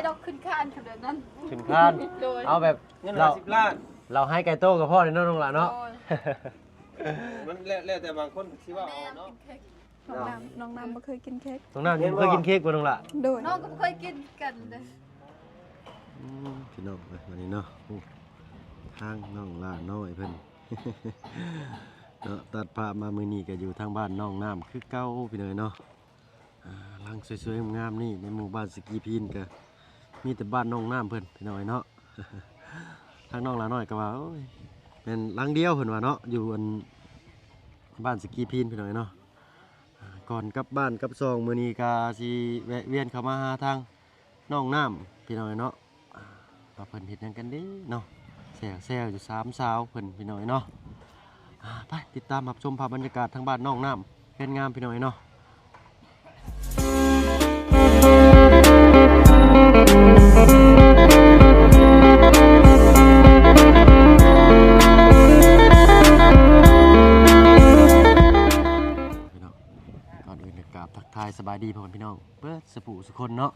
ດອກຂຶ້ນຄານຂະໜາດນັ້ນ ຂຶ້ນຄານ ໂດຍ ເອົາແບບ ເງິນຫ້າສິບລ້ານ ເຫຼົ້າໄຮໄກ່ໂຕກໍພໍເລີຍເນາະ ນ້ອງຫຼ້າເນາະ ໂດຍ ມັນແລ້ວ ແລ້ວແຕ່ບາງຄົນຊິເວົ້າເອົາເນາະ ນ້ອງນ້ຳ ນ້ອງນ້ຳບໍ່ເຄີຍກິນເຄັກ ນ້ອງນ້ຳຍັງບໍ່ເຄີຍກິນເຄັກບໍ່ ນ້ອງຫຼ້າ ໂດຍ ນ້ອງກໍບໍ່ເຄີຍກິນຄືກັນເດ້ ອືມ ພີ່ນ້ອງເອີຍ ວັນນີ້ເນາະ ໂອ້ ທາງນ້ອງຫຼ້ານ້ອຍເພິ່ນ ເນາະ ຕັດພາບມາມື້ນີ້ກໍຢູ່ທາງບ້ານນ້ອງນ້ຳຄືເກົ່າ ພີ່ນ້ອງເອີຍເນາະ ອ່າ ຫຼັງສວຍໆງາມໆນີ້ ໃນໝູ່ບ້ານສະກີພີນກໍມີແຕ່ບ້ານນ້ອງນ້ຳເພິ່ນ ພີ່ນ້ອງເອີຍເນາະ ທາງນ້ອງຫຼ້ານ້ອຍກໍວ່າ ໂອ້ຍ ແມ່ນຫຼັງດຽວເພິ່ນວ່າເນາະ ຢູ່ອັນບ້ານສະກີພີນ ພີ່ນ້ອງເອີຍເນາະ ອ່າ ກ່ອນກັບບ້ານກັບຊ່ອງ ມື້ນີ້ກໍຊິແວະວຽນເຂົ້າມາຫາທາງ ນ້ອງນ້ຳ ພີ່ນ້ອງເອີຍເນາະ ອ່າ ວ່າເພິ່ນເຮັດຫຍັງກັນເດ້ເນາະ ແຊວໆຢູ່ສາມສາວເພິ່ນ ພີ່ນ້ອງເອີຍເນາະ ອ່າ ໄປຕິດຕາມຮັບຊົມພາບບັນຍາກາດທາງບ້ານນ້ອງນ້ຳ ເຮືອນງາມ ພີ່ນ້ອງເອີຍເນາະ ພີ່ນ້ອງ ກ່ອນອື່ນກໍກາບທັກທາຍສະບາຍດີພໍ່ແມ່ພີ່ນ້ອງເບິດສຸຜູ້ສຸຄົນເນາະ.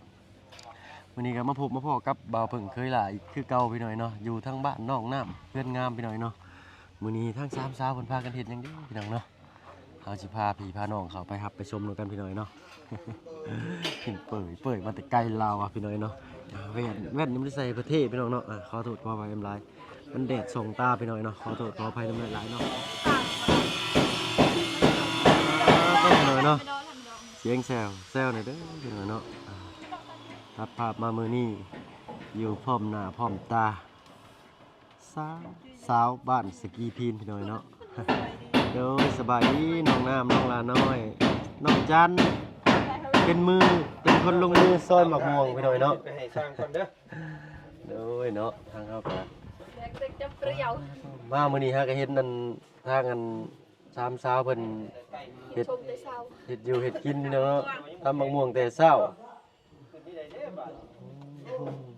ມື້ນີ້ກໍມາພົບມາພໍ້ກັບບ່າວເຜິ້ງເຄີຍຫຼ້າອີກຄືເກົ່າ ພີ່ນ້ອງເນາະ ຢູ່ທາງບ້ານນ້ອງນ້ຳ ເຮືອນງາມ ພີ່ນ້ອງເນາະ ມື້ນີ້ທັງສາມສາວເພິ່ນພາກັນເຮັດຫຍັງເດ້ ພີ່ນ້ອງເນາະ ເຮົາຊິພາພີ່ພານ້ອງເຂົ້າໄປຮັບໄປຊົມນຳກັນ ພີ່ນ້ອງເນາະ ເຫັນເປີຍເປີຍມາແຕ່ໄກລາວວ່າ ພີ່ນ້ອງເນາະ ອ່າ ແວ່ນ ແວ່ນຍັງບໍ່ໄດ້ໃສ່ ປະເທດ ພີ່ນ້ອງເນາະ ອ່າ ຂໍໂທດຂໍອະໄພນຳຫຼາຍ ມັນແດດສ່ອງຕາ ພີ່ນ້ອງເນາະ ຂໍໂທດຂໍອະໄພນຳຫຼາຍໆເນາະ ພີ່ນ້ອງເນາະ. ສຽງແຊວ ແຊວແດ່ເດີພີ່ນ້ອງເນາະ ອ່າ ຕັດພາບມາມື້ນີ້ ຢູ່ພ້ອມໜ້າພ້ອມຕາ ສາວ ສາວບ້ານສະກີພີນ ພີ່ນ້ອງເນາະ ໂດຍ ສະບາຍດີນ້ອງນ້ຳ ນ້ອງຫຼ້ານ້ອຍ ນ້ອງຈັນ ເປັນມື ເປັນຄົນລົງມືຊອຍໝາກມ່ວງ ພີ່ນ້ອງເນາະ ໂດຍເນາະ ທາງເຮົາກໍ ມາມື້ນີ້ຫາກໍເຫັນອັນ ທາງອັນ ສາມສາວເພິ່ນເຮັດ ເຮັດຢູ່ເຮັດກິນເນາະ ຕຳໝາກມ່ວງແຕ່ເຊົ້າ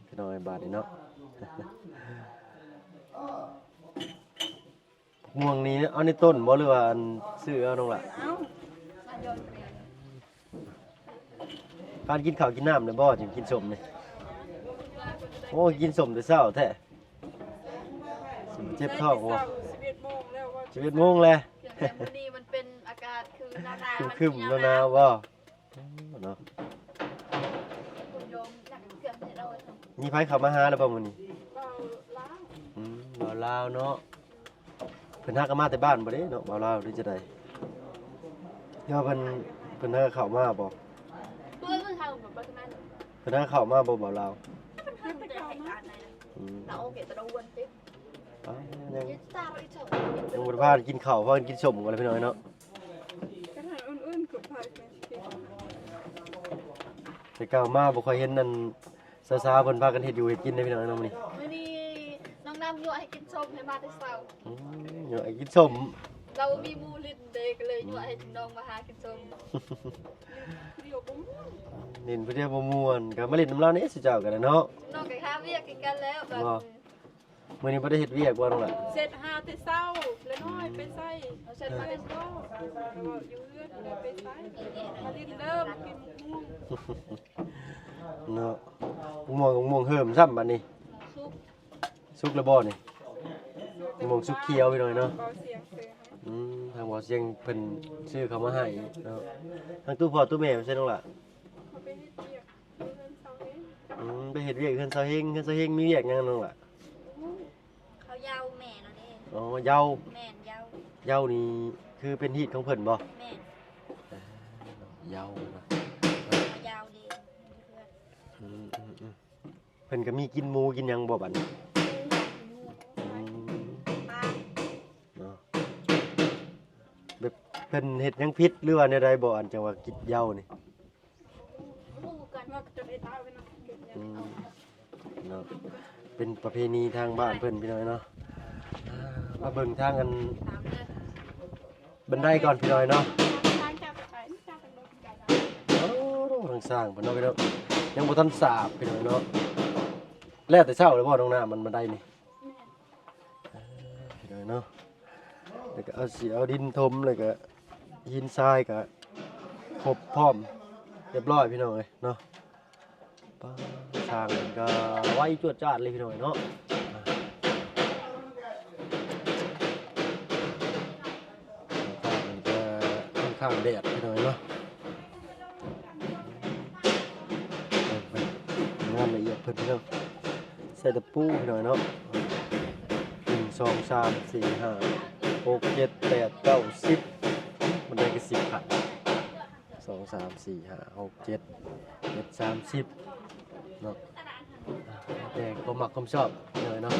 ພີ່ນ້ອງເອີຍ ບາດນີ້ເນາະ ໝາກມ່ວງນີ້ເອົາໃນຕົ້ນບໍ່ ຫຼືວ່າອັນຊື້ເອົາ ນ້ອງຫຼ້າ? ເອົາ ພາກັນກິນເຂົ້າກິນນ້ຳແລ້ວບໍ່ ຈຶ່ງກິນສົ້ມນີ້? ໂອ້ ກິນສົ້ມແຕ່ເຊົ້າແທ້ ເຈັບທ້ອງບໍ່? ສິບເອັດໂມງແລ້ວ ສິບເອັດໂມງແລ້ວ ແຕ່ມື້ນີ້ມັນເປັນອາກາດຄືໜາວໆ ຄຶ້ມໆ ໜາວໆບໍ່? ເນາະ ມີໃຜເຂົ້າມາຫາແລ້ວບໍ່ມື້ນີ້? ບ່າວລາວ ອືມ ບ່າວລາວເນາະ ເພິ່ນຫາກໍມາແຕ່ບ້ານບໍ່ເດ້ເນາະ ບ່າວລາວ ຫຼືຈັ່ງໃດ? ເພິ່ນ ເພິ່ນຫາເຂົ້າມາບໍ່? ເພິ່ນຫາເຂົ້າມາບໍ່ບ່າວລາວ? ອືມ ອ່າ ຍັງ ຍັງບໍ່ໄດ້ພາກັນກິນເຂົ້າ ພາກັນກິນສົ້ມກ່ອນແຫຼະ ພີ່ນ້ອງເນາະ ແຕ່ເກົ່າມາບໍ່ຄ່ອຍເຫັນອັນ ສາວໆເພິ່ນພາກັນເຮັດຢູ່ເຮັດກິນເດ້ ພີ່ນ້ອງເນາະ ມື້ນີ້ ມື້ນີ້ນ້ອງນ້ຳຍົວະໃຫ້ກິນສົ້ມ ໃຫ້ມາແຕ່ເຊົ້າ ອືມ ຍົວະໃຫ້ກິນສົ້ມ ລາວບໍ່ມີໝູ່ຫຼິ້ນເດ້ ກໍເລີຍຍົວະໃຫ້ນ້ອງມາຫາກິນສົ້ມ ຫຼິ້ນຜູ້ດຽວບໍ່ມ່ວນ ກໍມາຫຼິ້ນນຳລາວແດ່ ຊຸມເຈົ້າກໍໄດ້ເນາະ ນ້ອງກໍຫາວຽກຄືກັນແລ້ວ ບໍ່ ມື້ນີ້ບໍ່ໄດ້ເຮັດວຽກບໍ່ ນ້ອງຫຼ້າ? ເສັດຫາແຕ່ເຊົ້າ ລະນ້ອຍໄປໃສ? ເສັດຫາແຕ່ເຊົ້າ ຢູ່ເຮືອນ ລະໄປໃສ? ມາຫຼິ້ນເດີ ມາກິນໝາກມ່ວງ ເນາະ ໝາກມ່ວງ ໝາກມ່ວງເຫີມຊ້ຳບັດນີ້ ສຸກ ສຸກແລ້ວບໍ່ນີ້? ໝາກມ່ວງສຸກຂຽວ ພີ່ນ້ອງເນາະ ບໍ່ສຽງເຊີ ອືມ ທາງບໍ່ສຽງເພິ່ນຊື້ເຂົ້າມາໃຫ້ເນາະ ທາງຕູ້ພໍ່ຕູ້ແມ່ໄປໃສ ນ້ອງຫຼ້າ? ເຂົາໄປເຮັດວຽກ ອືມ ໄປເຮັດວຽກເຮືອນສາວເຮັງ ເຮືອນສາວເຮັງມີວຽກຫຍັງ ນ້ອງຫຼ້າ? ເຂົາເຍົາແມ່ລາວເດ້ ອໍ ເຍົາ ແມ່ນ ເຍົາ ເຍົານີ້ຄືເປັນຮີດຂອງເພິ່ນບໍ່? ແມ່ນ ເອີ ເຍົານະ ເຂົາເຍົາເດ້ ອືມໆໆ ເພິ່ນກໍມີກິນໝູກິນຫຍັງບໍ່ບັດນີ້? ອືມ ເນາະ ແບບເພິ່ນເຮັດຫຍັງຜິດ ຫຼືວ່າແນວໃດບໍ່ ອັນຈັ່ງວ່າກິນເຍົານີ້? ອືມ ເນາະ ເປັນປະເພນີທາງບ້ານເພິ່ນ ພີ່ນ້ອງເນາະ ອ່າ ມາເບິ່ງທາງອັນບັນໄດກ່ອນ ພີ່ນ້ອງເນາະ ໂອ້ ທາງສ້າງເພິ່ນເນາະ ພີ່ນ້ອງ ຍັງບໍ່ທັນສາບ ພີ່ນ້ອງເນາະ ແລ້ວແຕ່ເຊົ້າເລີຍບໍ່ ນ້ອງນ້ຳ ມັນບັນໄດນີ້? ແມ່ນ ເອີ ພີ່ນ້ອງເນາະ ແລ້ວກໍເອົາ ຊິເອົາດິນຖົມ ແລ້ວກໍຫີນຊາຍກໍຄົບພ້ອມຮຽບຮ້ອຍ ພີ່ນ້ອງເອີຍເນາະ ປ ຊ່າງເພິ່ນກໍໄວຈວດຈາດເລີຍພີ່ນ້ອງເນາະ. ທາງນີ້ກໍຂ້ອນຂ້າງແດດພີ່ນ້ອງເນາະ. ງານລະອຽດເພິ່ນພີ່ນ້ອງ ໃສ່ຕະປູພີ່ນ້ອງເນາະ. ໜຶ່ງ ສອງ ສາມ ສີ່ ຫ້າ ຫົກ ເຈັດ ແປດ ເກົ້າ ສິບ ມັນໄດ້ແຕ່ສິບຂັ້ນ. ສອງ ສາມ ສີ່ ຫ້າ ຫົກ ເຈັດ ແປດ ສາມ ສິບເນາະ. ແຕ່ຄວາມມັກຄວາມຊອບເລີຍເນາະ.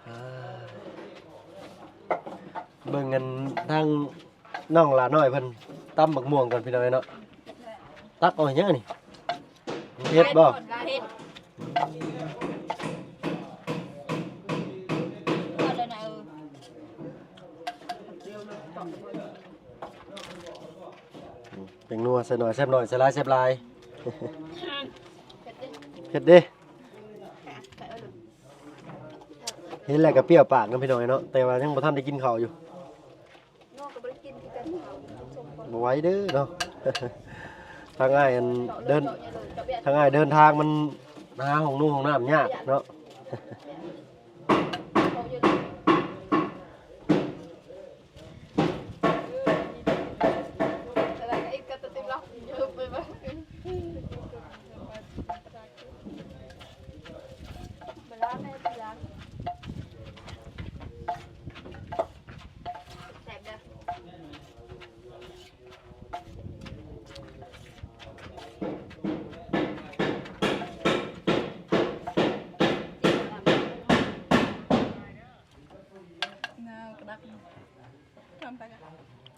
ອ່າ ເບິ່ງອັນທາງນ້ອງຫຼ້ານ້ອຍເພິ່ນຕຳບັກມ່ວງກ່ອນພີ່ນ້ອງເນາະ. ຕັກເອົາຫຍັງນີ້? ເຜັດບໍ່? ເຜັດ. ແປ້ງນົວໃສ່ໜ້ອຍແຊບໜ້ອຍ ໃສ່ຫຼາຍແຊບຫຼາຍ. ເຜັດເດ້ ເຫັນແລ້ວກໍປ່ຽວປາກນຳພີ່ນ້ອງເນາະ ແຕ່ວ່າຍັງບໍ່ທັນໄດ້ກິນເຂົ້າຢູ່. ບໍ່ໄຫວເດີເນາະ ທາງອ້າຍອັນເດີນ ທາງອ້າຍເດີນທາງມັນຫາຫ້ອງນຸ່ງຫ້ອງນ້ຳຍາກເນາະ.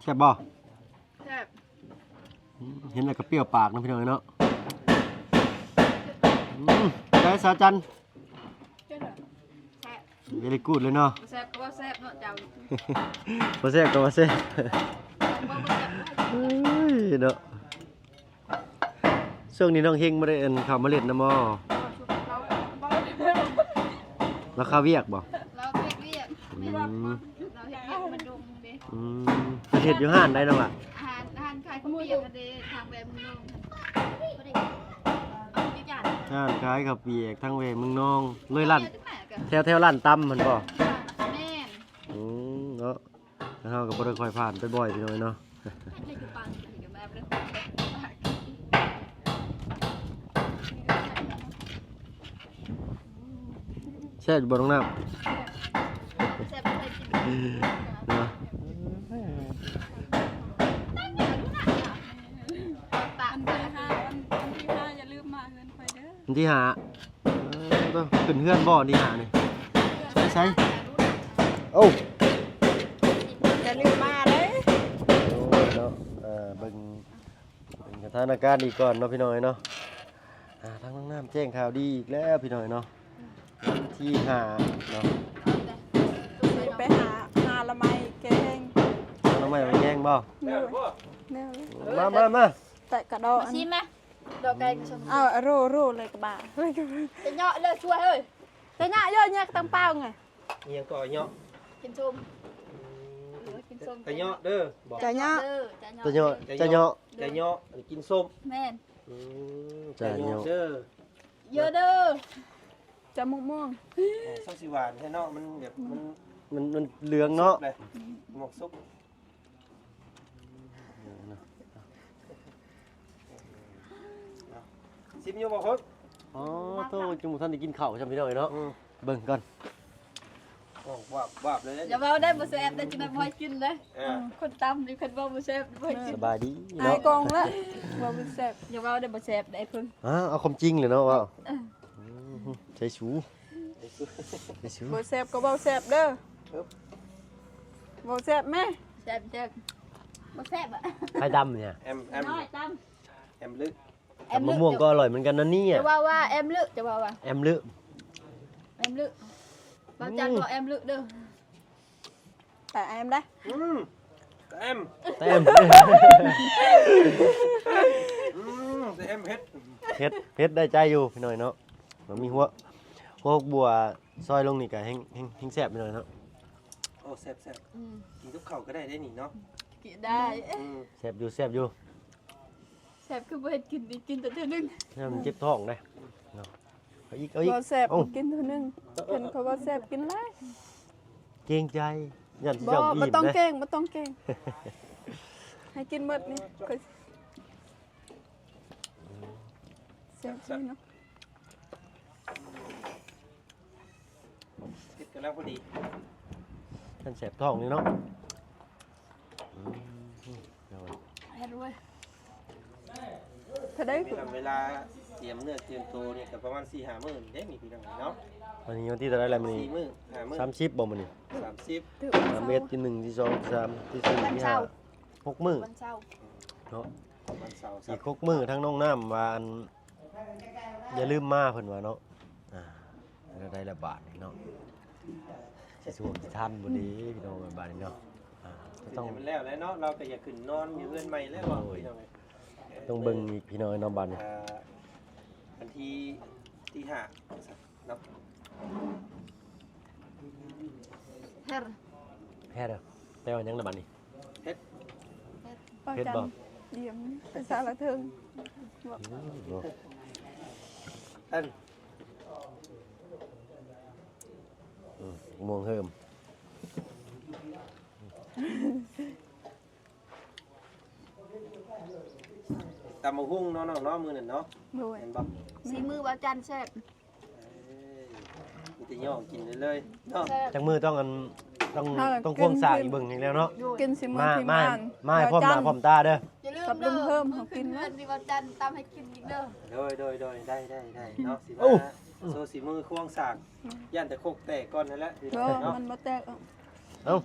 ແຊບບໍ່? ແຊບ. ອືມ ເຫັນແລ້ວກໍປ່ຽວປາກເນາະ ພີ່ນ້ອງເນາະ. ອືມ ໄດ້ສາວຈັນ. ແຊບ. Very good ເລີຍເນາະ. ບໍ່ແຊບກໍວ່າແຊບເນາະເຈົ້າ. ບໍ່ແຊບກໍວ່າແຊບ. ເອີຍເນາະ. ຊ່ວງນີ້ນ້ອງເຮັງບໍ່ໄດ້ ອັນ ເຂົ້າມາຫຼິ້ນນຳບໍ່? ລາວຄາວຽກບໍ່? ລາວເຮັດວຽກ. ອືມ ລາວເຮັດວຽກມາດົງເດ້. ອືມ ເຮັດຢູ່ຮ້ານໃດນ້ອງຫຼ້າ? ຮ້ານ ຮ້ານຂາຍເຂົ້າປຽກເດ້ ທາງແວເມືອງນອງ. ຮ້ານຂາຍເຂົ້າປຽກທາງແວເມືອງນອງ ເລີຍຮ້ານ ແຖວ ແຖວຮ້ານຕຳຫັ້ນບໍ່? ແມ່ນ. ອືມ ເນາະ. ເຮົາກໍບໍ່ໄດ້ຄ່ອຍຜ່ານໄປບ່ອຍ ພີ່ນ້ອງເນາະ. ແຊບຢູ່ບໍ່ນ້ອງນ້ຳ? ແຊບ. ເນາະ. ວັນທີຫ້າ ວັນທີຫ້າຢ່າລືມມາເຮືອນຂ້ອຍເດີ. ວັນທີຫ້າ. ເອີ ຂຶ້ນເຮືອນບໍ່ນີ້ຫານີ້? ໃສ ໃສ? ໂອ້ ຢ່າລືມມາເດ້. ໂອ້ ເນາະ ເອີ ເບິ່ງ ເບິ່ງສະຖານະການອີກກ່ອນເນາະ ພີ່ນ້ອງເອີຍເນາະ. ອ່າ ທາງນ້ອງນ້ຳແຈ້ງຂ່າວດີອີກແລ້ວ ພີ່ນ້ອງເອີຍເນາະ. ວັນທີຫ້າເນາະ ຊິໄປຫາ ຫາລະໄມ້ແກງ. ຫາລະໄມ້ມາແກງບໍ່? ໂດຍ. ມາ ມາ ມາ ແຕະກະດອກ ມາຊິມາ. ດອກໄກ່ກັບສົ້ມ. ເອົາ ໂຣ ໂຣເລີຍກະບາ. ຈະເຍາະເລີຍຊ່ວຍເອີຍ. ຈະເຍາະເຍາະແຍະກະຕັງເປົາໄງ. ອີຫຍັງກໍເຍາະ? ກິນສົ້ມ. ອືມ ເອີ ກິນສົ້ມ. ຈະເຍາະເດີ. ຈະເຍາະເດີ. ຈະເຍາະ ຈະເຍາະ ຈະເຍາະ ກິນສົ້ມ. ແມ່ນ. ອືມ ຈະເຍາະເດີ. ເຍາະເດີ. ຈະໝົກມ່ວງ. ເອີ ຊ່າງຊິຫວານແທ້ເນາະ ມັນແບບ ມັນ ມັນ ມັນເຫຼືອງເນາະ. ໝວກສຸກ. ຊິມຢູ່ບໍ່ຄົນ? ອໍ ໂທ້ ຍັງບໍ່ທັນໄດ້ກິນເຂົ້າຊ້ຳ ພີ່ນ້ອງເອີຍເນາະ. ອືມ ເບິ່ງກ່ອນ. ໂອ້ ວາບໆເລີຍ. ຢ່າເວົ້າໄດ້ບໍ່ແຊບເດີ ຈັ່ງໃດບໍ່ໃຫ້ກິນເດີ. ເອີ ຄົນຕຳນີ້ຄັນເວົ້າບໍ່ແຊບບໍ່ໃຫ້ກິນ. ສະບາຍດີເນາະ ອາຍກ້ອງລະ ເວົ້າບໍ່ແຊບ. ຢ່າເວົ້າໄດ້ບໍ່ແຊບເດ້ເພິ່ນ. ອ້າວ ເອົາຄວາມຈິງແຫຼະເນາະເວົ້າ. ເອີ ໃສ່ສູ ໃສ່ສູ. ບໍ່ແຊບກໍເວົ້າແຊບເດີ. ບໍ່ແຊບແມ. ແຊບ ແຊບ. ບໍ່ແຊບອະ. ໃຜຕຳນີ້? ແອມ ແອມ ນ້ອຍຕຳ. ແອມລຶກ. ແອມລຶກ ຕຳບັກມ່ວງກໍອະລ່ອຍເໝືອນກັນນະນີ້. ຈະເວົ້າວ່າແອມລຶກ ຈະເວົ້າວ່າແອມລຶກ. ແອມລຶກ. ບ່າວຈັນເວົ້າແອມລຶກເດີ. ແຕ່ແອມໄດ໋. ອືມ ແຕ່ແອມ ແຕ່ແອມ. ອືມ ແຕ່ແອມເຜັດ ເຜັດ ເຜັດໄດ້ໃຈຢູ່ພີ່ນ້ອງເນາະ. ມັນມີຫົວ ຫົວຫົກບົວຊອຍລົງນີ້ກະແຮງ ແຮງ ແຮງແຊບພີ່ນ້ອງເນາະ. ໂອ້ ແຊບໆ. ອືມ ກິນກັບເຂົ້າກໍໄດ້ເດ້ນີ້ເນາະ. ກິນໄດ້. ອືມ ແຊບຢູ່ ແຊບຢູ່. ແຊບຄືບໍ່ເຮັດກິນອີກ ກິນແຕ່ເທື່ອໜຶ່ງ. ຍາມມັນເຈັບທ້ອງເດ້ເນາະ. ເອົາອີກ ເອົາອີກ. ບໍ່ແຊບ ເອົ້າ ກິນເທື່ອໜຶ່ງ. ເຫັນເຂົາວ່າແຊບ ກິນຫຼາຍ. ເກງໃຈ ຢ້ານເຈົ້າ ບໍ່ ບໍ່ຕ້ອງເກງ ບໍ່ຕ້ອງເກງ. ໃຫ້ກິນໝົດນີ້ ຂ້ອຍ ແຊບເນາະ. ເຮັດກຳລັງພໍດີ ມັນແສບທ້ອງນີ້ເນາະ. ອືມ ເຮັດເວີຍ. ເທົ່າໃດ? ເວລາ ເວລາຕຽມເນື້ອຕຽມໂຕນີ້ກໍປະມານສີ່ຫ້າມື້ນີ້ເດ້ນີ້ ພີ່ນ້ອງເນາະ. ວັນນີ້ວັນທີເທົ່າໃດລະມື້ນີ້? ສີ່ມື້ ຫ້າມື້. ສາມສິບບໍ່ມື້ນີ້? ສາມສິບ ສາມເອັດ ທີໜຶ່ງ ທີສອງ ທີສາມ ທີສີ່ ທີຫ້າ ຫົກມື້ ວັນເສົາເນາະ. ວັນເສົາ ອີກຫົກມື້ ທາງນ້ອງນ້ຳວ່າ ອັນ ຢ່າລືມມາ ເພິ່ນວ່າເນາະ. ອ່າ ແນວໃດລະບາດນີ້ເນາະ ຊິຊ່ວງຊິທັນບໍ່ເດ ພີ່ນ້ອງເອີຍ ບາດນີ້ເນາະ. ອ່າ ກໍຕ້ອງ ແລ້ວແຫຼະເນາະ ລາວກໍຢາກຂຶ້ນນອນຢູ່ເຮືອນໃໝ່ແລ້ວ ໂດຍ ພີ່ນ້ອງເອີຍ. ຕ້ອງເບິ່ງອີກ ພີ່ນ້ອງເອີຍເນາະ ບາດນີ້. ອ່າ ວັນທີ ທີຫ້າເນາະ. ເຮັດ ເຮັດ ແປວ່າຫຍັງລະບາດນີ້? ເຮັດ ເຮັດ ເຮັດບໍ່? ຢ້ຽມ ພາສາລະເທິງ. ອືມ ເນາະ ອັນ ອືມ ມ່ວງເຮີມ. ຕຳບັກຫຸ່ງເນາະ ນ້ອງເນາະ ມື້ນັ້ນເນາະ. ໂດຍ ແມ່ນບໍ່? ສີມືບ່າວຈັນແຊບ. ເອີຍ ມີແຕ່ຍ່ອງກິນເລີຍເນາະ. ຈັກມື້ຕ້ອງ ອັນ ຕ້ອງ ຕ້ອງຄວງສາກອີກເບິ່ງອີກແລ້ວເນາະ. ກິນສີມືທີມງານ ມາ ມາໃຫ້ພ້ອມໜ້າພ້ອມຕາເດີ. ຢ່າລືມເດີ ມື້ຄືນເຮືອນນີ້ບ່າວຈັນຕຳໃຫ້ກິນອີກເດີ. ໂດຍ ໂດຍ ໂດຍ ໄດ້ ໄດ້ ໄດ້ເນາະ. ຊິມາໂຊສີມືຄວງສາກ ຢ້ານແຕ່ຄົກແຕກກ່ອນຫັ້ນແຫຼະ ພີ່ນ້ອງເນາະ. ມັນບໍ່ແຕກ. ເອົ້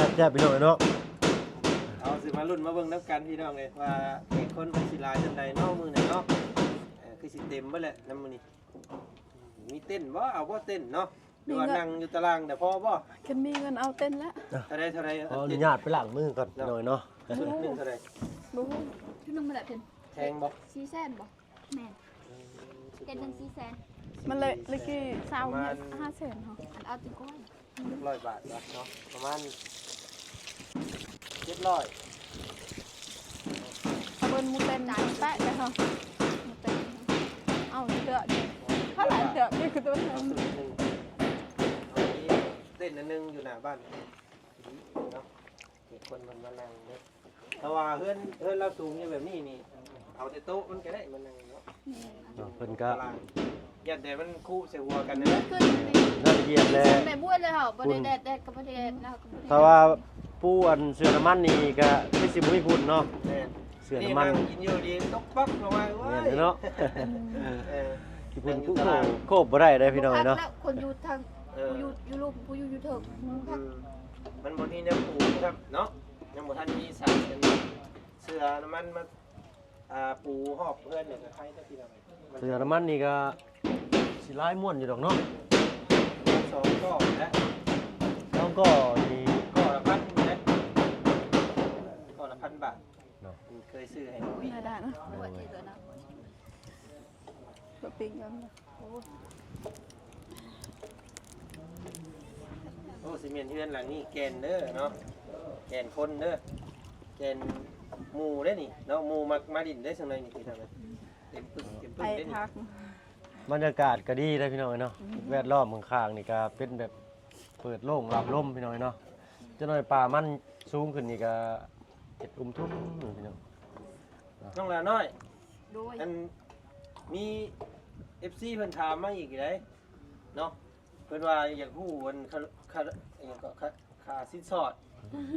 າ ແຊບໆ ພີ່ນ້ອງເອີຍເນາະ. ເອົາ ຊິມາລຸ້ນມາເບິ່ງນຳກັນ ພີ່ນ້ອງເອີຍ ວ່າແຂກຄົນເພິ່ນຊິຫຼາຍສ່ຳໃດເນາະ ມື້ນີ້ເນາະ. ເອີ ຄືຊິເຕັມເບິດແຫຼະນຳມື້ນີ້. ມີເຕັ້ນບໍ່? ເອົາບໍ່ເຕັ້ນເນາະ ຫຼືວ່ານັ່ງຢູ່ຕາລ່າງແຕ່ພໍບໍ່? ຄັນມີເງິນເອົາເຕັ້ນລະ. ເທົ່າໃດ ເທົ່າໃດ? ຂໍອະນຸຍາດໄປລ້າງມືກ່ອນ ພີ່ນ້ອງເອີຍເນາະ. ຊຸດໜຶ່ງເທົ່າໃດ? ບໍ່ຮູ້. ຊຸດໜຶ່ງເທົ່າໃດ? ແພງບໍ່? ສີ່ແສນບໍ່? ແມ່ນ. ເຕັມໜຶ່ງສີ່ແສນ. ມັນເລະ ເລະກີ້ ປະມານຫ້າແສນເນາະ. ອັນເອົາຕິກ້ອຍ ເຈັດຮ້ອຍບາດເນາະ ປະມານເຈັດຮ້ອຍ. ເອົາເບິ່ງໝູເຕັ້ນແປະເລີຍເຮົາ. ໝູເຕັ້ນ ເອົາເທື່ອນີ້ ເທົ່າໃດເທື່ອນີ້ຄືຕົວເຮົາ. ເອົາເຕັ້ນອັນໜຶ່ງຢູ່ໜ້າບ້ານເນາະ ເຮັດຄົນມັນມານັ່ງເດ້. ຖ້າວ່າເຮືອນ ເຮືອນລາວສູງຢູ່ແບບນີ້ນີ້ ເອົາແຕ່ໂຕະມັນກໍໄດ້ມານັ່ງເນາະ. ເນາະ ເພິ່ນກໍ ຢ້ານແຕ່ມັນຄຸໃສ່ຫົວກັນນັ້ນແຫຼະ. ນັ້ນຢຽບແລ້ວ ແບບບົວເລີຍເຮົາ ບໍ່ໄດ້ແດດ ແດດກໍບໍ່ໄດ້ແດດ ໜາວກໍບໍ່ໄດ້ໜາວ. ຖ້າວ່າປູອັນເສື້ອນ້ຳມັນນີ້ກໍຄືຊິບໍ່ມີຝຸ່ນເນາະ. ແມ່ນ ເສື້ອນ້ຳມັນ ນີ້ນັ່ງກິນຢູ່ດີຕົກປັກລົງມາ ໂອ້ຍ ແມ່ນເນາະ. ເອີ ທີ່ພຸ້ນ ໂຄບບໍ່ໄດ້ເດ້ ພີ່ນ້ອງເນາະ. ຄົນຢູ່ທາງ ເອີ ຜູ້ຢູ່ ຢູ່ລຸ່ມ ຜູ້ຢູ່ ຢູ່ເທິງ. ອືມ ມັນບໍ່ມີແນວປູຊ້ຳເນາະ. ຍັງບໍ່ທັນມີສານ ອັນ ເສື້ອນ້ຳມັນມາ ອ່າ ປູຮອບເຮືອນນີ້ກໍໄຄແລ້ວ ພີ່ນ້ອງເອີຍ. ເສື້ອນ້ຳມັນນີ້ກໍຊິຫຼາຍມ່ວນຢູ່ດອກເນາະ. ສອງກໍແຫຼະ ສອງກໍນີ້ ກໍລະພັນແຫຼະ ກໍລະພັນບາດເນາະ. ເຄີຍຊື້ໃຫ້ ໄດ້ເນາະ ບໍ່ປີ້ງກັນ. ໂອ້ ຊິແມ່ນເຮືອນຫຼັງນີ້ແກ່ນເດີເນາະ ແກ່ນຄົນເດີ ແກ່ນໝູ່ເດ້ນີ້ເນາະ. ໝູ່ມັກມາຫຼິ້ນເດ້ ຈັ່ງໃດນີ້ ເຕັມປຶກເຕັມປຶກເດ້ນີ້. ບັນຍາກາດກໍດີເດ້ ພີ່ນ້ອງເອີຍເນາະ. ແວດລ້ອມຂ້າງໆນີ້ກໍເປັນແບບເປີດໂລ່ງຮັບລົມ ພີ່ນ້ອງເອີຍເນາະ. ຈັກໜ້ອຍປ່າມັນສູງຂຶ້ນນີ້ກໍເຮັດອຸມທຸ່ມ ພີ່ນ້ອງ. ນ້ອງຫຼ້ານ້ອຍ ໂດຍ ອັນ ມີເອັຟຊີເພິ່ນຖາມມາອີກເດ້ເນາະ. ເພິ່ນວ່າຢາກຮູ້ອັນ ຄ່າ ຄ່າ ອີຫຍັງເກາະ ຄ່າ ຄ່າສິນສອດ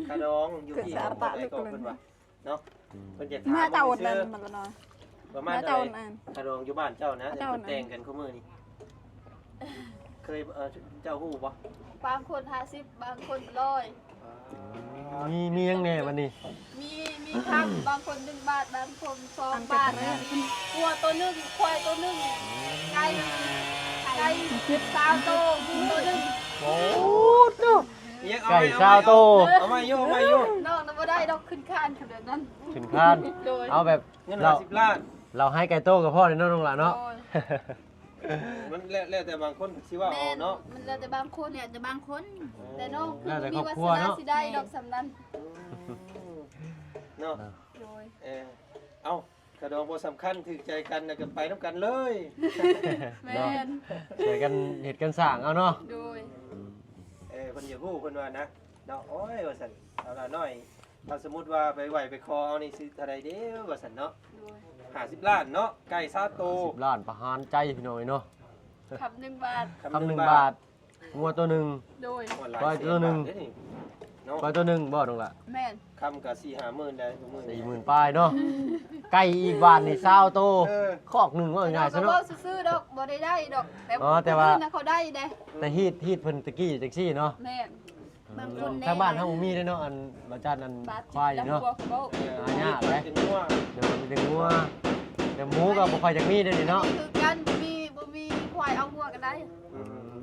ຄ່າດອງຢູ່ທີ່ ເພິ່ນເທົ່າໃດເກາະ ເພິ່ນວ່າເນາະ. ອືມ ເພິ່ນຈະຖາມ ເມື່ອເຈົ້ານັ້ນ ປະມານເທົ່າໃດ ຄ່າດອງຢູ່ບ້ານເຈົ້ານະ ເຈົ້ານັ້ນ ເພິ່ນແຕ່ງກັນຄູ່ມື້ນີ້ ເຄີຍ ເອີ ເຈົ້າຮູ້ບໍ່? ບາງຄົນຫ້າສິບ ບາງຄົນຮ້ອຍ. ມີ ມີຫຍັງແດ່ບັດນີ້? ມີ ມີຄຳ ບາງຄົນໜຶ່ງບາດ ບາງຄົນສອງບາດ. ງົວໂຕໜຶ່ງ ຄວາຍໂຕໜຶ່ງ ໄກ່ ໄກ່ຊາວໂຕ ໝູໂຕໜຶ່ງ. ໂອ້ໂຕ ໄກ່ຊາວໂຕ. ເອົາໃໝ່ຢູ່ ເອົາໃໝ່ຢູ່. ນ້ອງນະບໍ່ໄດ້ດອກ ຂຶ້ນຄານຂະໜາດນັ້ນ. ຂຶ້ນຄານ. ໂດຍ ເອົາແບບເງິນຫ້າສິບລ້ານ ເຮົາໃຫ້ໄກ່ໂຕກໍພໍເນາະ ນ້ອງຫຼ້າເນາະ. ໂດຍ ມັນແລ້ວ ແລ້ວແຕ່ບາງຄົນຊິເວົ້າເອົາເນາະ. ມັນແລ້ວແຕ່ບາງຄົນ ແລ້ວແຕ່ບາງຄົນ. ແຕ່ນ້ອງຄືບໍ່ມີວາສະນາຊິໄດ້ດອກສ່ຳນັ້ນເນາະ. ໂດຍ ເອີ ເອົ້າ ຂະດອງບໍ່ສຳຄັນ ຖືກໃຈກັນແລ້ວກໍໄປນຳກັນເລີຍ. ແມ່ນ ເນາະ ຊ່ວຍກັນເຮັດກັນສ້າງເອົາເນາະ. ໂດຍ ເອີ ເພິ່ນຢາກຮູ້ເພິ່ນວ່ານະ ເນາະ. ໂອ້ຍ ວ່າຊັ້ນ ເອົາລະນ້ອຍ ຖ້າສົມມຸດວ່າໄປໄຫວ້ໄປຂໍເອົານີ້ຊິເທົ່າໃດເດ້ ວ່າຊັ້ນເນາະ. ໂດຍ ຫ້າສິບລ້ານເນາະ ໄກ່ຊາວໂຕ ຫ້າສິບລ້ານປະຫານໃຈ ພີ່ນ້ອງເອີຍເນາະ. ຄຳໜຶ່ງບາດ ຄຳໜຶ່ງບາດ ງົວໂຕໜຶ່ງ. ໂດຍ ຄວາຍໂຕໜຶ່ງ ເນາະ ຄວາຍໂຕໜຶ່ງບໍ່ນ້ອງຫຼ້າ? ແມ່ນ ຄຳກໍສີ່ຫ້າໝື່ນໄດ໋ ສີ່ໝື່ນປາຍເນາະ. ໄກ່ອີກບາດນີ້ຊາວໂຕ ເອີ ຄອກໜຶ່ງ ເວົ້າງ່າຍໆຊະເນາະ. ເວົ້າຊື່ໆດອກ ບໍ່ໄດ້ໄດ້ດອກ ແຕ່ ອໍ ແຕ່ວ່າ ເຂົາໄດ້ເດ້ ແຕ່ຮີດ ຮີດເພິ່ນຕະກີ້ຈັ່ງຊີ້ເນາະ. ແມ່ນ ບາງຄົນ ທາງບ້ານເຮົາບໍ່ມີເດ້ເນາະ ອັນ ບາຈັນ ອັນ ຄວາຍເນາະ ຫາຍາກເດ້. ໂດຍ ມີແຕ່ງົວ ແຕ່ໝູກໍບໍ່ຄ່ອຍຈະມີເດ້ນີ້ເນາະ. ຄືກັນ ບໍ່ມີ ບໍ່ມີຄວາຍເອົາງົວກໍໄດ້. ອືມ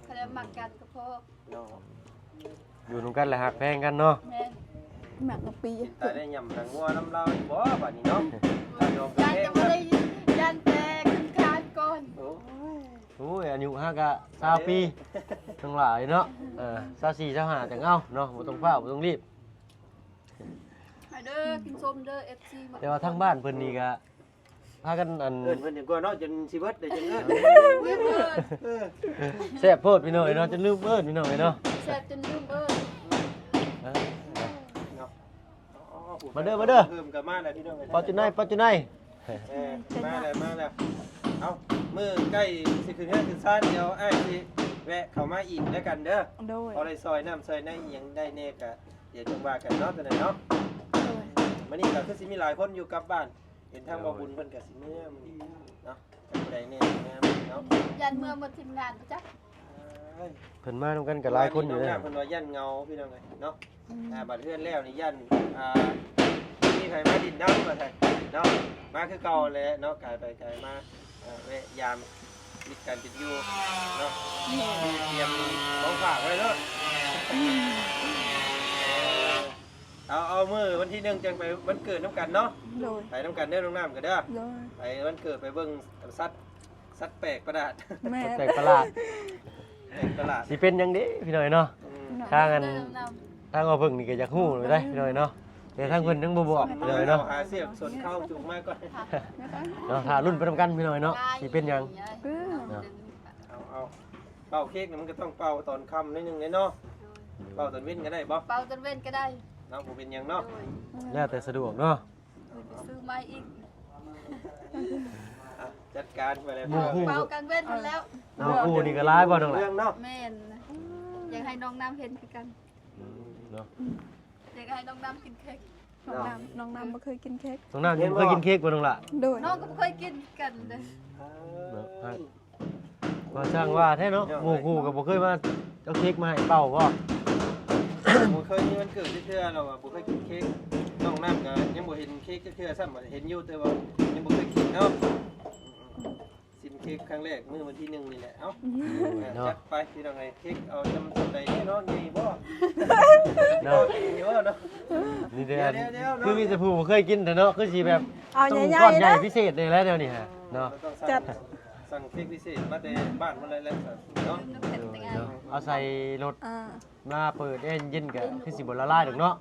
ຄັນວ່າມັກກັນກໍພໍເນາະ ຢູ່ນຳກັນແລ້ວຮັກແພງກັນເນາະ. ແມ່ນ ມັກກັບປີ ຕາໄດ້ຫຍ້ຳນາງງົວນຳລາວຢູ່ບໍ່ບາດນີ້ເນາະ? ຢ້ານແຕ່ບໍ່ໄດ້ ຢ້ານແຕ່ຂຶ້ນຄານກ່ອນ. ໂອ້ຍ ໂອ້ຍ ອາຍຸຫາກະຊາວປີ ທັງຫຼາຍເນາະ. ເອີ ຊາວສີ່ ຊາວຫ້າ ຈັ່ງເອົາເນາະ ບໍ່ຕ້ອງຟ້າວ ບໍ່ຕ້ອງລີບ. ມາເດີ ກິນສົ້ມເດີ ເອັຟຊີ ແຕ່ວ່າທາງບ້ານເພິ່ນນີ້ກະ ພາກັນອັນ ເອີ້ນເພິ່ນດີກວ່າເນາະ ຈົນຊິເບິດເດ້ ຈັ່ງເອີ້ນ. ເອີ ແຊບໂພດພີ່ນ້ອງເອີຍເນາະ ຈົນລືມເອີ້ນພີ່ນ້ອງເອີຍເນາະ. ແຊບຈົນລືມເອີ້ນ ເອີ ເນາະ. ມາເດີ ມາເດີ ເພີ່ມກັນມາແລ້ວພີ່ນ້ອງເອີຍ. ປາຈູໄນ ປາຈູໄນ ເອີ ມາແລ້ວ ມາແລ້ວ. ເອົ້າ ມື້ໃກ້ຊິຂຶ້ນເຮືອນຂຶ້ນຊານ ດຽວອ້າຍຊິແວະເຂົ້າມາອີກແລ້ວກັນເດີ. ໂດຍ ພໍໄດ້ຊ່ອຍນ້ຳຊ່ອຍໃນອີ່ຫຍັງໄດ້ແດ່ກະ ດຽວຈັ່ງວ່າກັນເນາະ ຕອນນັ້ນເນາະ. ໂດຍ ມື້ນີ້ກໍຄືຊິມີຫຼາຍຄົນຢູ່ກັບບ້ານ ເຫັນທາງ ໂດຍ ບໍ່ບຸນເພິ່ນກໍຊິເມືອມື້ນີ້ເນາະ ຈັກຜູ້ໃດແດ່ ງາມເນາະ. ຢ້ານເມືອໝົດທີມງານບໍ່ຈັກ ເອີຍ ເພິ່ນມານຳກັນກໍຫຼາຍຄົນຢູ່ເດ້. ເພິ່ນວ່າຢ້ານເຫງົາພີ່ນ້ອງເອີຍເນາະ. ອືມ ອ່າ ບັດເຮືອນແລ້ວນີ້ຢ້ານ ອ່າ ມີໃຜມາດິນນຳວ່າຊັ້ນເນາະ. ມາຄືເກົ່າແຫຼະເນາະ ກາຍໄປກາຍມາ ເອີ ແວະຢາມຊີວິດການເປັນຢູ່ເນາະ. ແມ່ນ ຕຽມຂອງຝາກໄວ້ໂລດ. ເອີ ເອົາ ເອົາມື້ວັນທີໜຶ່ງຈັ່ງໄປວັນເກີດນຳກັນເນາະ. ໂດຍ ໄປນຳກັນເດີນ້ອງນ້ຳກໍເດີ. ໂດຍ ໄປວັນເກີດໄປເບິ່ງສັດ ສັດແປກປະຫຼາດ. ແມ່ນ ສັດແປກປະຫຼາດ ແປກປະຫຼາດ ຊິເປັນຫຍັງເດພີ່ນ້ອງເອີຍເນາະ. ອືມ ທາງອັນ ທາງເອົາເບິ່ງນີ້ກໍຢາກຮູ້ຢູ່ເດ້ພີ່ນ້ອງເອີຍເນາະ ແຕ່ທາງເພິ່ນຍັງບໍ່ບອກພີ່ນ້ອງເອີຍເນາະ. ຫາເຊກຊົນເຂົ້າຈຸງມາກ່ອນເນາະ ຖ້າລຸ້ນໄປນຳກັນພີ່ນ້ອງເອີຍເນາະ ຊິເປັນຫຍັງ. ເອີ ເອົາ ເອົາ ເປົ່າເຄ້ກນີ້ມັນກໍຕ້ອງເປົ່າຕອນຄ່ຳໜ້ອຍໜຶ່ງເດ້ເນາະ. ເປົ່າຕອນເວັນກໍໄດ້ບໍ່? ເປົ່າຕອນເວັນກໍໄດ້ເນາະ ບໍ່ເປັນຫຍັງເນາະ. ໂດຍ ແລ້ວແຕ່ສະດວກເນາະ. ໄປຊື້ໃໝ່ອີກ ອ່ະ ຈັດການໄປແລ້ວ ໝູ່ຄູ່ ເປົ່າກາງເວັນຫັ້ນແລ້ວ. ໝູ່ຄູ່ນີ້ກໍຫຼາຍບໍ່ນ້ອງຫຼ້າ? ເລື່ອງເນາະ ແມ່ນ ຢາກໃຫ້ນ້ອງນ້ຳເຫັນຄືກັນ. ອືມ ເນາະ ຢາກໃຫ້ນ້ອງນ້ຳກິນເຄ້ກ. ນ້ອງນ້ຳ ນ້ອງນ້ຳບໍ່ເຄີຍກິນເຄ້ກ. ນ້ອງນ້ຳຍັງບໍ່ເຄີຍກິນເຄ້ກບໍ່ນ້ອງຫຼ້າ? ໂດຍ ນ້ອງກໍບໍ່ເຄີຍກິນຄືກັນເດ້. ເອີ ເນາະ ວ່າຊ່າງວ່າແທ້ເນາະ ໝູ່ຄູ່ກໍບໍ່ເຄີຍມາເອົາເຄ້ກມາໃຫ້ເປົ່າບໍ່? ບໍ່ເຄີຍມີວັນເກີດຈັກເທື່ອ ລາວວ່າບໍ່ເຄີຍກິນເຄ້ກ. ນ້ອງນ້ຳກໍຍັງບໍ່ເຫັນເຄ້ກຈັກເທື່ອຊ້ຳ ເຫັນຢູ່ແຕ່ວ່າຍັງບໍ່ເຄີຍກິນເນາະ. ຊິມເຄ້ກຄັ້ງແລກມື້ວັນທີໜຶ່ງນີ້ແຫຼະ. ເອົ້າ ໂດຍເນາະ ຈັດໄປພີ່ນ້ອງເອີຍ. ເຄ້ກເອົາຈຳສ່ຳໃດເນາະ ໃຫຍ່ບໍ່? ເນາະ ເນາະ ນີ້ເດ້ ດຽວໆໆ ຄືມີແຕ່ຜູ້ບໍ່ເຄີຍກິນແທ້ເນາະ ຄືຊິແບບ ເອົາໃຫຍ່ໆ ຕ້ອງກ້ອນໃຫຍ່ ເດີ ພິເສດນີ້ແຫຼະແນວນີ້ຮະເນາະ. ຈັດ ສັ່ງເຄ້ກພິເສດມາແຕ່ບ້ານພຸ້ນແຫຼະເນາະ. ເອົາໃສ່ລົດ ອ່າ ມາເປີດແອເຢັນໆ ກໍຄືຊິບໍ່ລະລາຍດອກເນາະ.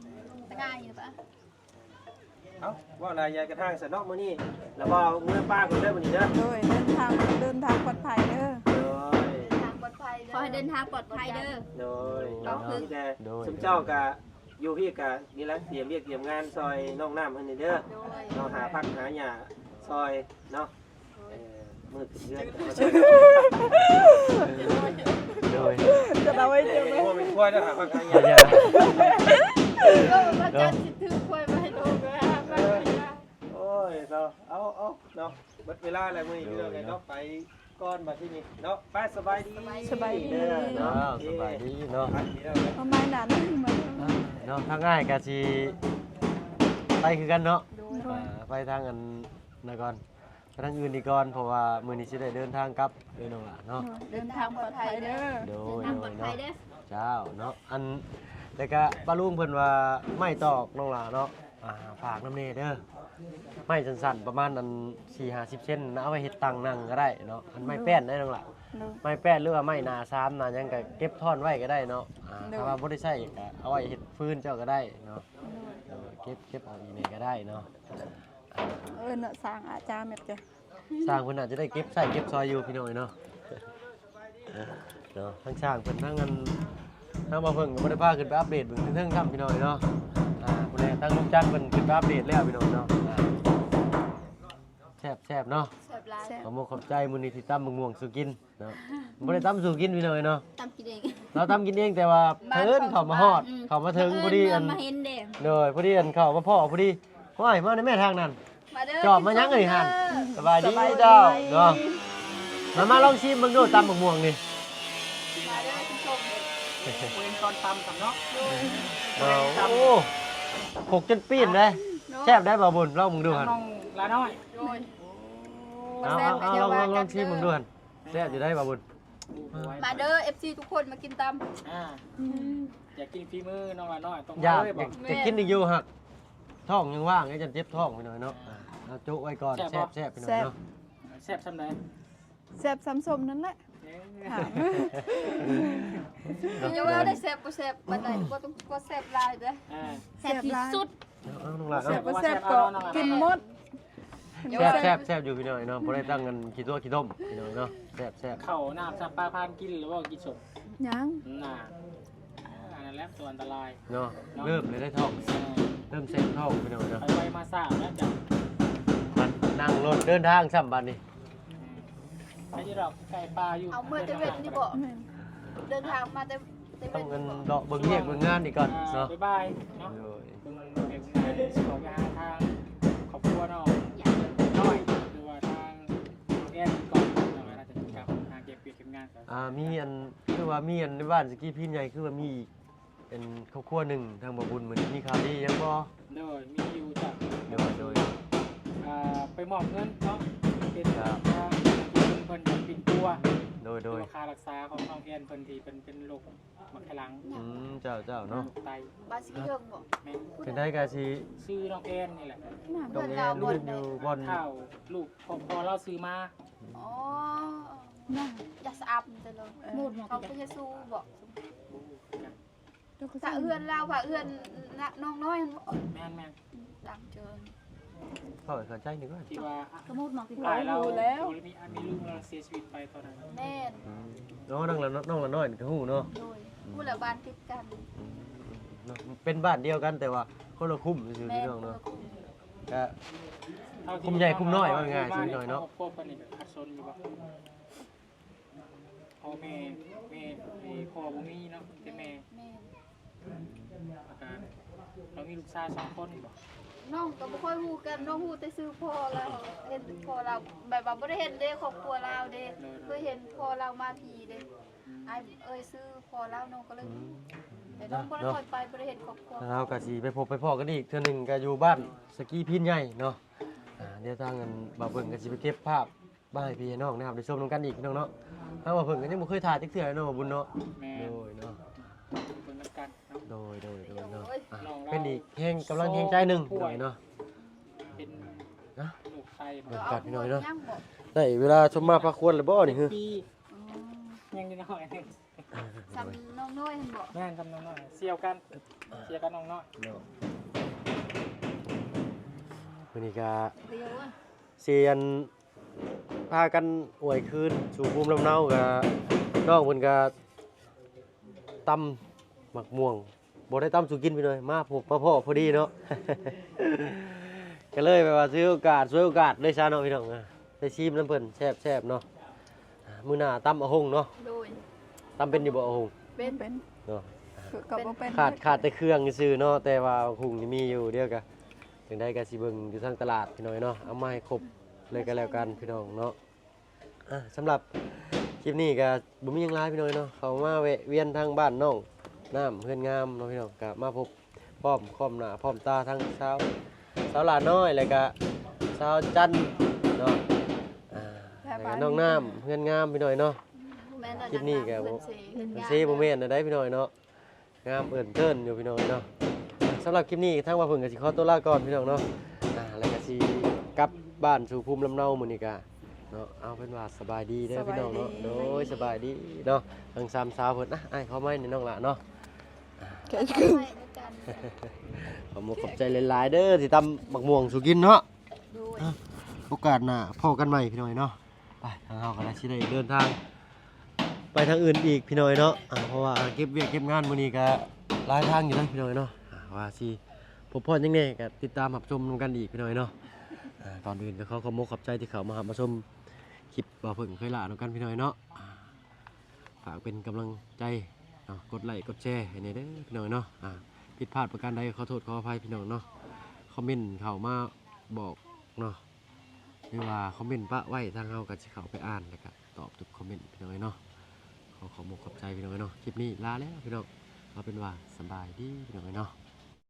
ເອົ້າ ເວົ້າຫຼາຍຢ່າກະທາງຊະເນາະມື້ນີ້ ລະເວົ້າເມືອປ້າກ່ອນເດີມື້ນີ້ເດີ. ໂດຍ ເດີນທາງ ເດີນທາງປອດໄພເດີ. ໂດຍ ເດີນທາງປອດໄພເດີ ຂໍໃຫ້ເດີນທາງປອດໄພເດີ. ໂດຍ ໂດຍ ມີແຕ່ ໂດຍ ຊຸມເຈົ້າກະຢູ່ພີ້ກະນີ້ລະ ຕຽມວຽກຕຽມງານຊ່ອຍນ້ອງນ້ຳຫັ້ນນີ້ເດີ. ໂດຍ ເຮົາຫາຜັກຫາຫຍ້າຊ່ອຍເນາະ. ເອີ ມື້ຂຶ້ນເຮືອນ ໂດຍ ຈະເອົາໄວ້ເກັບໄວ້ ເປັນງົວເປັນຄວາຍແລ້ວ ຫາຜັກຫາຫຍ້າ. ເອີ ພະຈັນຊິຖືຄວາຍມາໃຫ້ໂຕກະຫາຜັກຫາຫຍ້າ. ໂອ້ຍເນາະ ເອົາ ເອົາເນາະ ເບິດເວລາແລ້ວມື້ນີ້ ໂດຍ ພີ່ນ້ອງເອີຍເນາະ ເນາະ ໄປກ່ອນບັດທີນີ້ເນາະ. ໄປ ສະບາຍດີ ສະບາຍດີ ເດີເນາະ. ອ້າວ ໂອເຄ ສະບາຍດີເນາະ ປະມານນັ້ນເນາະ. ທາງອ້າຍກະຊິໄປຄືກັນເນາະ. ໂດຍ ອ່າ ໄປທາງອັນນັ້ນກ່ອນ ໄປທາງອື່ນນີ້ກ່ອນ ເພາະວ່າມື້ນີ້ຊິໄດ້ເດີນທາງກັບເດີນ້ອງຫຼ້າເນາະ. ເດີນທາງປອດໄພເດີ. ໂດຍ ເດີນທາງປອດໄພເດີ. ເຈົ້າເນາະ ອັນ ແລ້ວກະປ້າລຸງເພິ່ນວ່າໄມ້ຕອກນ້ອງຫຼ້າເນາະ ອ່າ ຝາກນຳແດ່ເດີ. ໄມ້ສັ້ນໆ ປະມານອັນ ສີ່ຫ້າສິບເຊັນນະ ເອົາໄວ້ເຮັດຕັ່ງນັ່ງກໍໄດ້ເນາະ. ອັນໄມ້ແປ້ນໄດ້ນ້ອງຫຼ້າ ໂດຍ ໄມ້ແປ້ນ ຫຼືວ່າໄມ້ໜ້າສາມໜ້າຫຍັງກໍເກັບທ້ອນໄວ້ກໍໄດ້ເນາະ. ອ່າ ໂດຍ ຖ້າວ່າບໍ່ໄດ້ໃຊ້ກໍເອົາໄວ້ເຮັດຟືນເຈົ້າກໍໄດ້ເນາະ. ໂດຍ ໂດຍ ເກັບ ເກັບເອົາອີ່ແມ່ກໍໄດ້ເນາະ. ເອີ ເນາະ ຊ່າງອາຈານແມ່ນກະ ຊ່າງເພິ່ນອາດຈະໄດ້ເກັບໃຊ້ເກັບສອຍຢູ່ພີ່ນ້ອງເອີຍເນາະ. ເນາະ ທັງຊ່າງເພິ່ນ ທັງອັນ ທາງບ່າວເພິ່ງກໍບໍ່ໄດ້ພາຂຶ້ນໄປອັບເດດເບິ່ງເທິງໆຊ້ຳພີ່ນ້ອງເອີຍເນາະ. ອ່າ ຜູ້ໃດທາງລຸງຈັນເພິ່ນຂຶ້ນໄປອັບເດດແລ້ວພີ່ນ້ອງເນາະ. ອ່າ ແຊບໆເນາະ ແຊບຫຼາຍ ແຊບ ຂອບມຸກຂອບໃຈມື້ນີ້ທີ່ຕຳບັກມ່ວງສູ່ກິນເນາະ. ບໍ່ໄດ້ຕຳສູ່ກິນພີ່ນ້ອງເອີຍເນາະ ຕຳກິນເອງ ລາວຕຳກິນເອງ ແຕ່ວ່າ ມາ ເພິ່ນເຂົ້າມາຮອດ ເຂົ້າມາເຖິງ ເພິ່ນ ພໍດີ ມາເຫັນເດ້ ໂດຍ ພໍດີອັນເຂົ້າມາພໍ້ພໍດີ. ໂອ້ຍ ມາແດ່ແມ່ທາງນັ້ນ ມາເດີ ຈອບມາຫຍັງເອີຍຫັ້ນ? ສະບາຍດີ ສະບາຍດີ ເຈົ້າເນາະ. ມາ ມາລອງຊີມເບິ່ງດູ ຕຳບັກມ່ວງນີ້ ມາເດີ ກິນສົ້ມ ບໍ່ເຫັນຕອນຕຳຊ້ຳເນາະ. ໂດຍ ໂອ້ ໂອ້ ຄົກຈົນປີ້ນເດ້ ເນາະ ແຊບໄດ໋ບ່າວບຸນ ລອງເບິ່ງດູຫັ້ນ ນ້ອງຫຼ້ານ້ອຍ. ໂດຍ ເອົາ ເອົາ ເອົາ ລອງ ລອງ ລອງຊີມເບິ່ງດູຫັ້ນ ແຊບຢູ່ໄດ໋ບ່າວບຸນ. ມາເດີ ເອັຟຊີ ທຸກຄົນ ມາກິນຕຳ ອ່າ ຢາກກິນຝີມືນ້ອງຫຼ້ານ້ອຍ ຕ້ອງ ຢາກ ມາເລີຍບໍ? ຢາກ ຢາກກິນອີກຢູ່ ຫາກທ້ອງຍັງວ່າງ ຢ້ານເຈັບທ້ອງໄປໜ້ອຍເນາະ. ອ່າ ເອົາໂຈະໄວ້ກ່ອນ ແຊບບໍ່? ແຊບໆ ພີ່ນ້ອງເນາະ. ແຊບສ່ຳໃດ? ແຊບສ່ຳສົ້ມນັ້ນແຫຼະ. ເອີ ຖາມ ຢ່າວ່າໄດ້ແຊບບໍ່ແຊບປານໃດ ບໍ່ຕ້ອງ ບໍ່ແຊບຫຼາຍເດີ. ອ່າ ແຊບທີ່ສຸດ ເອົາ ເອົາ ນ້ອງຫຼ້າ ແຊບບໍ່ແຊບກໍກິນໝົດ. ແຊບ ແຊບ ແຊບຢູ່ພີ່ນ້ອງເນາະ ບໍ່ໄດ້ຕັ້ງກັນຂີ້ຕົວະຂີ້ຕົມພີ່ນ້ອງເນາະ. ແຊບ ແຊບ ເຂົ້ານ້ຳຊຳປາພານກິນແລ້ວບໍ່? ກິນສົມ ຍັງ ນ່າ ອັນນັ້ນແຫຼະຕົວອັນຕະລາຍເນາະ. ເລີ່ມເລີຍໄດ້ທ້ອງ ເອີ ເລີ່ມແສບທ້ອງພີ່ນ້ອງເນາະ. ໄປໄວມາຊ້າແລ້ວເຈົ້າ ບັດນັ່ງລົດເດີນທາງຊ້ຳບັດນີ້. ອືມ ໄປຢູ່ດອກ ໃກ້ປ່າຢູ່ ເອົາເມືອແຕ່ເວັນນີ້ບໍ? ແມ່ນ ເດີນທາງມາແຕ່ ຕ້ອງອັນເລາະເບິ່ງວຽກເບິ່ງງານນີ້ກ່ອນເນາະ. ອ່າ ບາຍບາຍເນາະ. ໂດຍ ເບິ່ງວຽກເບິ່ງງານ ຊິເຂົ້າໄປຫາທາງຄອບຄົວນ້ອງນ້ອຍ ຫຼືວ່າທາງແອນກ່ອນເນາະ ອາດຈະກັບຫາເກັບວຽກເກັບງານ. ອ່າ ມີອັນ ຄືວ່າມີອັນໃນບ້ານສະກີພີນໃຫຍ່ ຄືວ່າມີອີກເປັນຄອບຄົວໜຶ່ງ ທາງບ່າວບຸນມື້ນີ້ມີຂ່າວດີຫຍັງບໍ່? ໂດຍ ມີຢູ່ເຈົ້າ. ໂດຍ ໂດຍ ອ່າ ໄປມອບເງິນເນາະ ເປັນ ເຈົ້າ ທາງເພິ່ນເປັນຄົວ ໂດຍ ໂດຍ ຄ່າຮັກສາຂອງນ້ອງແອນເພິ່ນທີ່ເປັນ ເປັນໂລກ ໝາກໄຂ່ຫຼັງ. ອືມ ເຈົ້າ ເຈົ້າເນາະ ໂລກໄຕ. ບ້ານສີເທິງບໍ? ແມ່ນ ຈັ່ງໃດກໍຊິ ຊື່ນ້ອງແອນນີ້ແຫຼະ. ນ້ອງແອນຢູ່ບ່ອນ ເຖົ້າ ລູກພໍ່ ພໍ່ລາວຊື້ມາ. ອໍ ຢາສະອຳແຕ່ລະ ເອີ ໝົດ ເຂົາພະເຢຊູບໍ? ໂອ້ ຈັກ ຕາເຮືອນລາວວ່າເຮືອນນ້ອງນ້ອຍຫັ້ນບໍ? ແມ່ນໆ ດັງເຈີນ ເຂົ້າໃຈນີ້ກ່ອນ ທີ່ວ່າ ສະມຸດໝາກ ທີ່ ອ້າຍລາວ ແລ້ວ ມີ ມີລູກແລ້ວເສຍຊີວິດໄປຕອນນັ້ນ. ແມ່ນ ອືມ ນ້ອງລະ ນ້ອງລະນ້ອຍນີ້ກໍຮູ້ເນາະ. ໂດຍ ອືມ ຮູ້ແລ້ວ ບ້ານຕິດກັນ. ອືມ ເນາະ ເປັນບ້ານດຽວກັນ ແຕ່ວ່າຄົນລະຄຸ້ມຊື່ໆ ແມ່ນ ພີ່ນ້ອງເນາະ ຄົນລະຄຸ້ມ ກະຄຸ້ມໃຫຍ່ຄຸ້ມນ້ອຍ ເວົ້າງ່າຍໆ ຊື່ນ້ອຍເນາະ. ຄອບຄົວເພິ່ນນີ້ກະຂັດສົນຢູ່ບໍ່? ພໍ່ແມ່ ແມ່ ພໍ່ບໍ່ມີເນາະ ມີແຕ່ແມ່. ແມ່ນ ແລ້ວກະລາວມີລູກຊາຍສອງຄົນບໍ? ນ້ອງກໍບໍ່ຄ່ອຍຮູ້ກັນ ນ້ອງຮູ້ແຕ່ຊື່ພໍ່ລາວ ເຫັນພໍ່ລາວ ແບບວ່າບໍ່ໄດ້ເຫັນເດ້ ຄອບຄົວລາວເດ້. ໂດຍໆ ເຄີຍເຫັນພໍ່ລາວມາພີເດ້. ອືມ ອ້າຍເອີ່ຍຊື່ພໍ່ລາວ ນ້ອງກໍເລີຍ ອືມ ຮູ້ ແຕ່ນ້ອງບໍ່ໄດ້ ເນາະ ຄ່ອຍໄປ ບໍ່ໄດ້ເຫັນຄອບຄົວ. ເຮົາກໍຊິໄປພົບໄປພໍ້ກັນອີກເທື່ອໜຶ່ງ ກໍຢູ່ບ້ານສະກີພີນໃຫຍ່ເນາະ. ອ່າ ດຽວທາງອັນບ່າວເພິ່ງກໍຊິໄປເກັບພາບ ມາໃຫ້ພີ່ໃຫ້ນ້ອງໄດ້ຮັບໄດ້ຊົມນຳກັນອີກພີ່ນ້ອງເນາະ. ທາງບ່າວເພິ່ງກໍຍັງບໍ່ເຄີຍຖ່າຍຈັກເທື່ອເນາະ ບ່າວບຸນເນາະ. ແມ່ນ ໂດຍເນາະ ເບິ່ງນຳກັນເນາະ. ໂດຍ ໂດຍ ໂດຍເນາະ. ໂອ້ຍ ອ່າ ນ້ອງລາວ ເປັນອີກແຮງກຳລັງແຮງໃຈໜຶ່ງ ໂດຍເນາະ. ເປັນ ນະ ໂລກໄຕ ເບິ່ງກັນພີ່ນ້ອງເນາະ. ໄດ້ເວລາສົມມາພາຄວນແລ້ວບໍ່ນີ້? ປີ ອືມ ຍັງນ້ອຍ ສ່ຳນ້ອງນ້ອຍຫັ້ນບໍ? ແມ່ນ ສ່ຳນ້ອງນ້ອຍ ສ່ຽວກັນ ສ່ຽວກັບນ້ອງນ້ອຍເນາະ. ມື້ນີ້ກະ ດຽວ ຊິອັນ ພາກັນອວຍຄືນສູ່ພູມລຳເນົາ ກະ ນ້ອງເພິ່ນກະຕຳໝາກມ່ວງ ບໍ່ໄດ້ຕຳສູ່ກິນພີ່ນ້ອງ ມາພົບມາພໍ້ພໍດີເນາະ. ກໍເລີຍແບບວ່າຖືໂອກາດ ສວຍໂອກາດເລີຍຊະເນາະພີ່ນ້ອງ ໄດ້ຊີມນຳເພິ່ນ ແຊບໆເນາະ. ມື້ໜ້າຕຳອາຫົງເນາະ. ໂດຍ ຕຳເປັນຢູ່ບໍ່ອາຫົງ? ເປັນ ເປັນເນາະ. ກໍບໍ່ເປັນ ຂາດ ຂາດແຕ່ເຄື່ອງຊື່ເນາະ ແຕ່ວ່າອາຫົງນີ້ມີຢູ່ ດຽວກະ ຈັ່ງໃດກໍຊິເບິ່ງຢູ່ທາງຕະຫຼາດພີ່ນ້ອງເນາະ ເອົາມາໃຫ້ຄົບເລີຍກໍແລ້ວກັນພີ່ນ້ອງເນາະ. ອ່າ ສຳລັບຄລິບນີ້ກໍບໍ່ມີຫຍັງຫຼາຍພີ່ນ້ອງເນາະ ເຂົ້າມາແວະວຽນທາງບ້ານນ້ອງນ້ຳເຮືອນງາມເນາະພີ່ນ້ອງ ກໍມາພົບພ້ອມພ້ອມໜ້າພ້ອມຕາທັງສາວ ສາວຫຼ້ານ້ອຍ ແລ້ວກໍສາວຈັນເນາະ ອ່າ ແລ້ວກໍນ້ອງນ້ຳເຮືອນງາມພີ່ນ້ອງເນາະ. ແມ່ນແລ້ວ ຄລິບນີ້ກໍ ເພິ່ນເຊ ເພິ່ນເຊບໍ່ແມ່ນແນວໃດພີ່ນ້ອງເນາະ. ງາມເອີ້ນເຕີນຢູ່ພີ່ນ້ອງເນາະ. ສຳລັບຄລິບນີ້ທາງບ່າວເພິ່ງກໍຊິຂໍຕົວລາກ່ອນພີ່ນ້ອງເນາະ ອ່າ ແລ້ວກໍຊິກັບບ້ານສູ່ພູມລຳເນົາມື້ນີ້ກະເນາະ. ເອົາເປັນວ່າສະບາຍດີເດີພີ່ນ້ອງເນາະ. ສະບາຍດີ ໂດຍ ສະບາຍດີເນາະ ທັງສາມສາວເພິ່ນ. ອ່ະ ອ້າຍຂໍໄມໃຫ້ນ້ອງຫຼ້າເນາະ. ອ່າ ແກະຄື ໄມ້ນຳກັນ ຂອບອົກຂອບໃຈຫຼາຍໆເດີ ທີ່ຕຳບັກມ່ວງສູ່ກິນເນາະ. ໂດຍ ອ່ະ ໂອກາດໜ້າພໍ້ກັນໃໝ່ພີ່ນ້ອງເອີຍເນາະ. ໄປ ທາງເຮົາກໍໄດ້ ຊິໄດ້ເດີນທາງໄປທາງອື່ນອີກພີ່ນ້ອງເອີຍເນາະ. ອ່າ ເພາະວ່າເກັບວຽກເກັບງານມື້ນີ້ກໍຫຼາຍທາງຢູ່ເນາະພີ່ນ້ອງເອີຍເນາະ. ອ່າ ວ່າຊິພົບພໍ້ຫຍັງແດ່ກໍຕິດຕາມຮັບຊົມນຳກັນອີກພີ່ນ້ອງເອີຍເນາະ. ອ່າ ກ່ອນອື່ນກໍຂໍຂອບອົກຂອບໃຈທີ່ເຂົ້າມາຮັບມາຊົມຄລິບບ່າວເຜິ້ງເຄີຍຫຼ້ານຳກັນພີ່ນ້ອງເອີຍເນາະ. ອ່າ ຝາກເປັນກຳລັງໃຈເນາະ ກົດໄລ້ກົດແຊໃຫ້ແດ່ເດີພີ່ນ້ອງເອີຍເນາະ. ອ່າ ຜິດພາດປະການໃດຂໍໂທດຂໍອະໄພພີ່ນ້ອງເນາະ. ຄອມເມັນເຂົ້າມາບອກເນາະ ຫຼືວ່າຄອມເມັນປະໄວ້ ທາງເຮົາກໍຊິເຂົ້າໄປອ່ານ ແລ້ວກໍຕອບທຸກຄອມເມັນພີ່ນ້ອງເອີຍເນາະ. ຂໍຂອບອົກຂອບໃຈພີ່ນ້ອງເອີຍເນາະ. ຄລິບນີ້ລາແລ້ວພີ່ນ້ອງ ເອົາເປັນວ່າສະບາຍດີພີ່ນ້ອງເອີຍເນາະ.